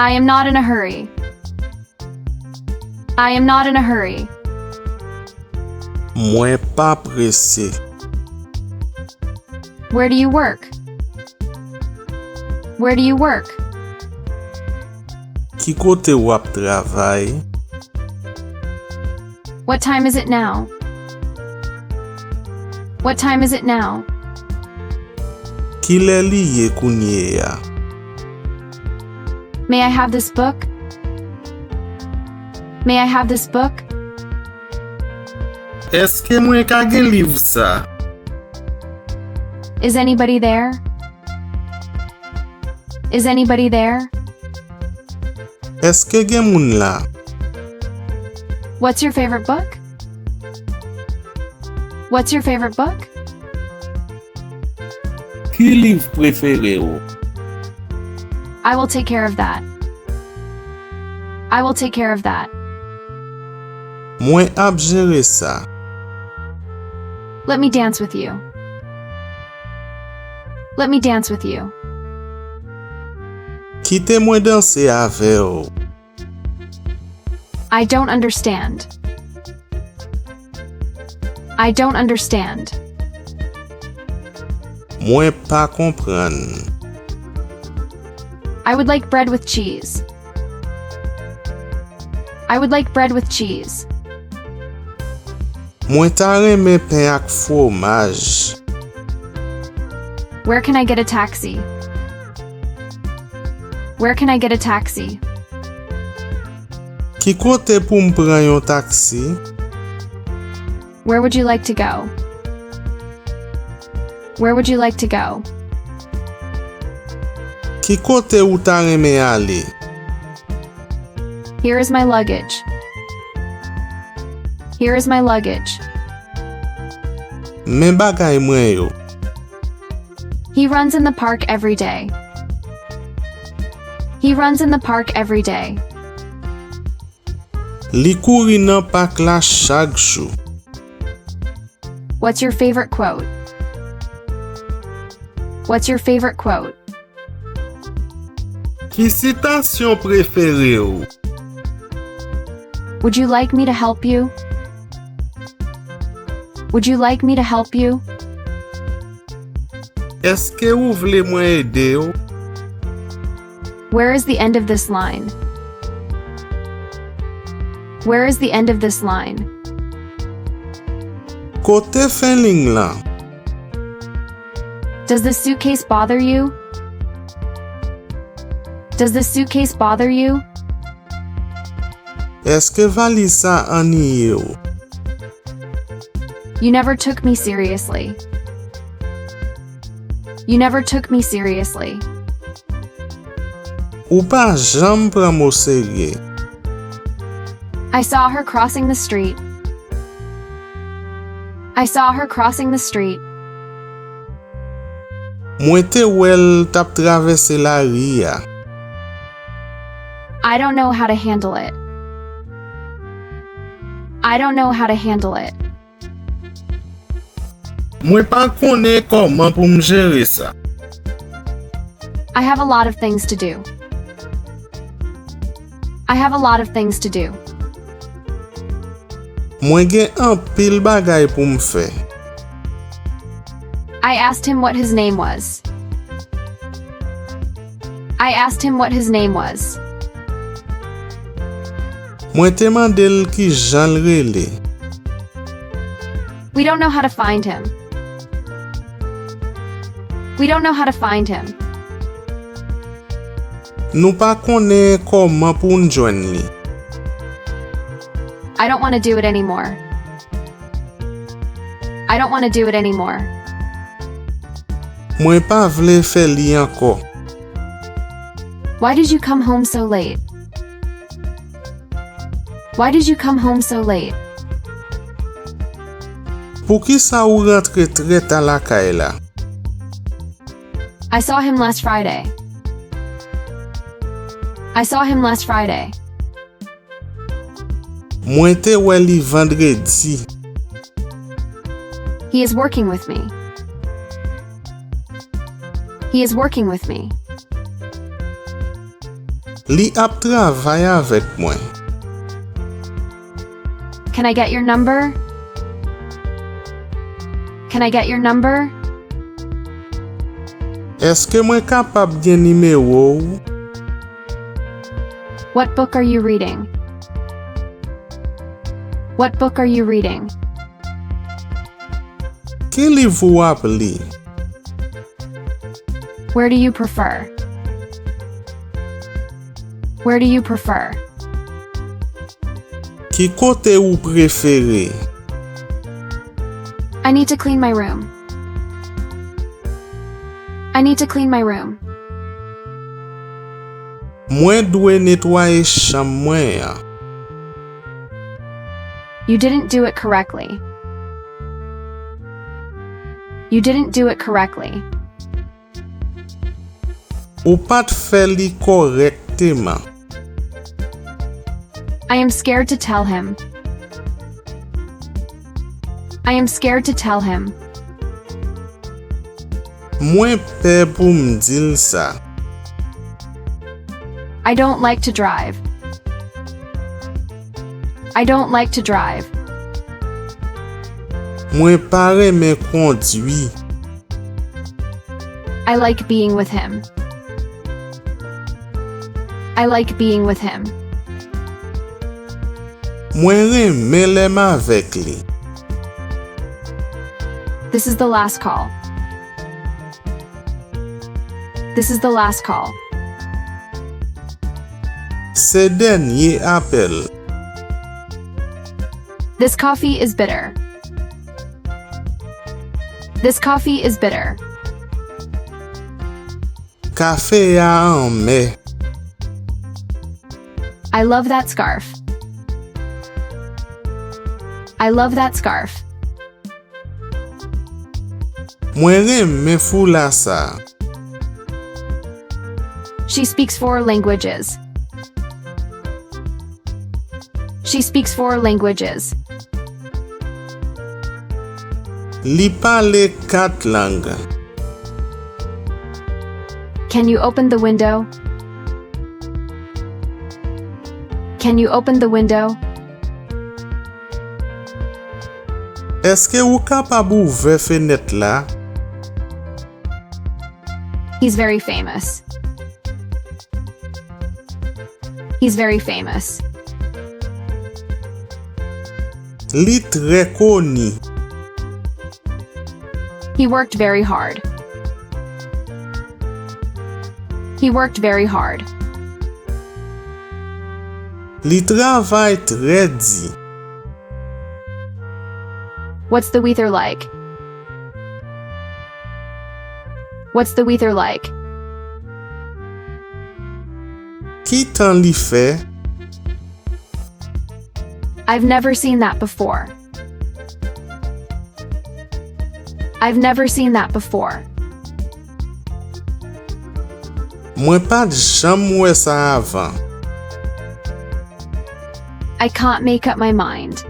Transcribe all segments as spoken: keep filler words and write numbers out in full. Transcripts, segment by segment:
I am not in a hurry. I am not in a hurry. Mwen pa prese. Where do you work? Where do you work? Ki kote w ap travay? What time is it now? What time is it now? Kilè li ye kounye a? May I have this book? May I have this book? Èske mwen ka gen liv sa? Is anybody there? Is anybody there? Èske gen moun la? What's your favorite book? What's your favorite book? Ki liv prefere w? I will take care of that. I will take care of that. Mwen ap jere sa. Let me dance with you. Let me dance with you. Kite mwen danse avè w. I don't understand. I don't understand. Mwen pa konprann. I would like bread with cheese. I would like bread with cheese. Mwen ta renmen pen ak fwomaj. Where can I get a taxi? Where can I get a taxi? Ki kote pou m pran yon taksi? Where would you like to go? Where would you like to go? Ki kote ou ta renmen ale? Here is my luggage. Here is my luggage. Men bagay mwen yo. He runs in the park every day. He runs in the park every day. Li kouri nan pak la chak jou. What's your favorite quote? What's your favorite quote? Ki sitasyon prefere w? Would you like me to help you? Would you like me to help you? Èske ou vle mwen ede w? Where is the end of this line? Where is the end of this line? Kote fen liy lan? Does this suitcase bother you? Does this suitcase bother you? Èske valiz sa anniye w? You never took me seriously. You never took me seriously. Ou pa janm pran m oserye. I saw her crossing the street. I saw her crossing the street. Mwen te wè l t ap travèse lari a. I don't know how to handle it. I don't know how to handle it. Mwen pa konnen kòman pou m jere sa. I have a lot of things to do. I have a lot of things to do. Mwen gen anpil bagay pou m fè. I asked him what his name was. I asked him what his name was. Mwen te mande l ki jan l rele. We don't know how to find him. We don't know how to find him. Nou pa konnen kòman pou n jwenn li. I don't want to do it anymore. I don't want to do it anymore. Mwen pa vle fè li ankò. Why did you come home so late? Why did you come home so late? Poukisa ou rantre trè ta lakay la? I saw him last Friday. I saw him last Friday. Mwen te wè li vandredi. He is working with me. He is working with me. Li ap travay avèk mwen. Can I get your number? Can I get your number? Èske mwen kapab gen nimewo w? What book are you reading? What book are you reading? Ki liv ou ap li? Where do you prefer? Where do you prefer? Ki kote ou prefere? I need to clean my room. I need to clean my room. Mwen dwe netwaye chanm mwen an. You didn't do it correctly. You didn't do it correctly. Ou pa t fè li kòrèkteman. I am scared to tell him. I am scared to tell him. Mwen pè pou m di l sa. I don't like to drive. I don't like to drive. Mwen pa renmen kondwi. I like being with him. I like being with him. Mwen renmen lè m avèk li. This is the last call. This is the last call. Se dènye apèl. This coffee is bitter. This coffee is bitter. Kafe a anmè. I love that scarf. I love that scarf. Mwen renmen foula sa. She speaks four languages. She speaks four languages. Li pale kat lang. Can you open the window? Can you open the window? Èske ou kapab ouvè fenèt la? He's very famous. He's very famous. Li trè koni. He worked very hard. He worked very hard. Li travay trè di. What's the weather like? What's the weather like? Ki tan li fè? I've never seen that before. I've never seen that before. Mwen pa t janm wè sa avan. I can't make up my mind.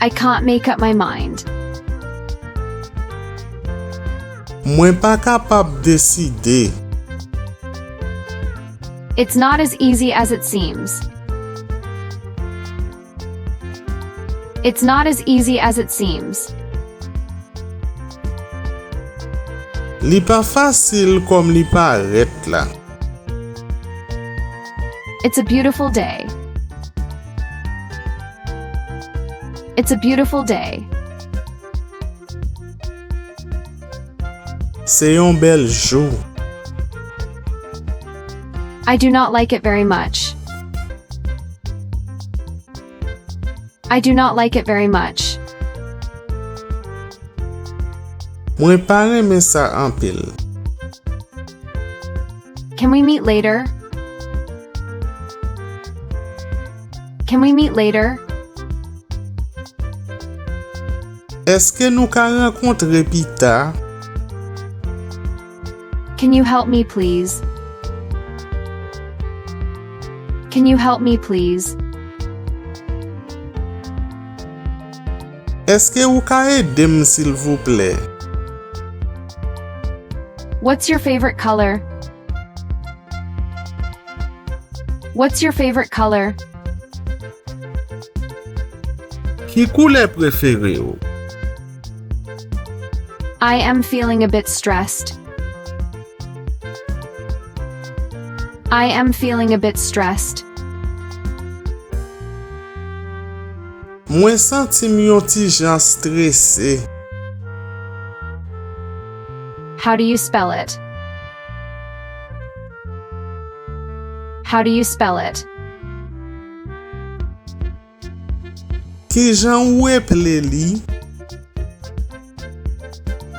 I can't make up my mind. Mwen pa kapab deside. It's not as easy as it seems. It's not as easy as it seems. Li pa fasil kòm li parèt la. It's a beautiful day. It's a beautiful day. Se yon bèl jou. I do not like it very much. I do not like it very much. Mwen pa renmen sa anpil. Can we meet later? Can we meet later? Èske nou ka rankontre pita? Can you help me, please? Can you help me, please? Èske ou ka ede m, silvouplè? What's your favorite color? What's your favorite color? Ki koulè prefere w? I am feeling a bit stressed. I am feeling a bit stressed. Mwen santi m yon ti jan strese. How do you spell it? How do you spell it? Kijan ou eple li?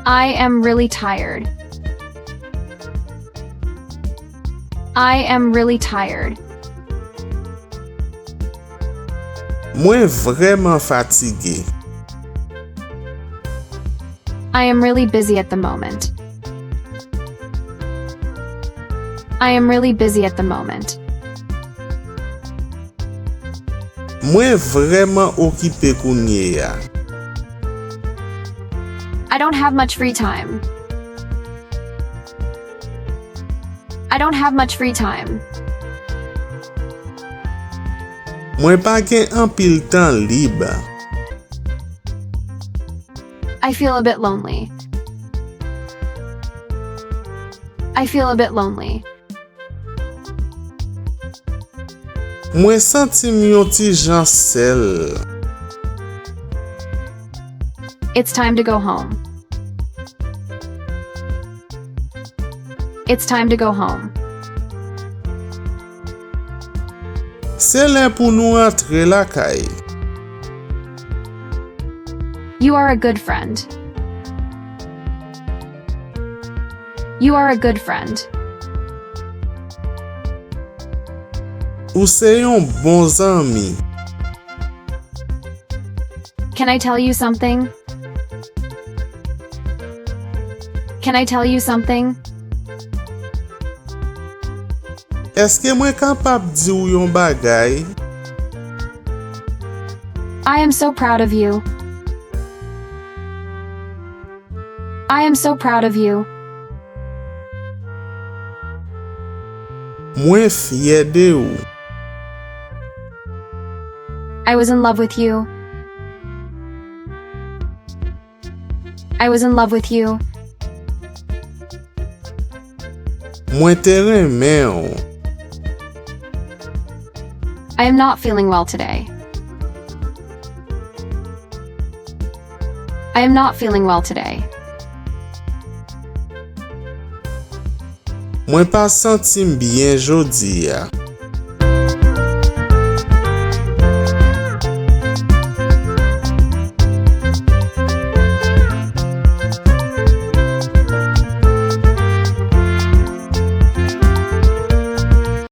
I am really tired. I am really tired. Mwen vrèman fatige. I am really busy at the moment. I am really busy at the moment. Mwen vrèman okipe kounye a. I don't have much free time. I don't have much free time. Mwen pa gen anpil tan lib. I feel a bit lonely. I feel a bit lonely. Mwen santi m yon ti jan sèl. It's time to go home. It's time to go home. Se lè pou nou rantre lakay. You are a good friend. You are a good friend. Ou se yon bon zanmi. Can I tell you something? Can I tell you something? Èske mwen kapab di w yon bagay? I am so proud of you. I am so proud of you. Mwen fyè de ou. I was in love with you. I was in love with you. Mwen te renmen w. I am not feeling well today. I am not feeling well today. Mwen pa santi m byen jodi a.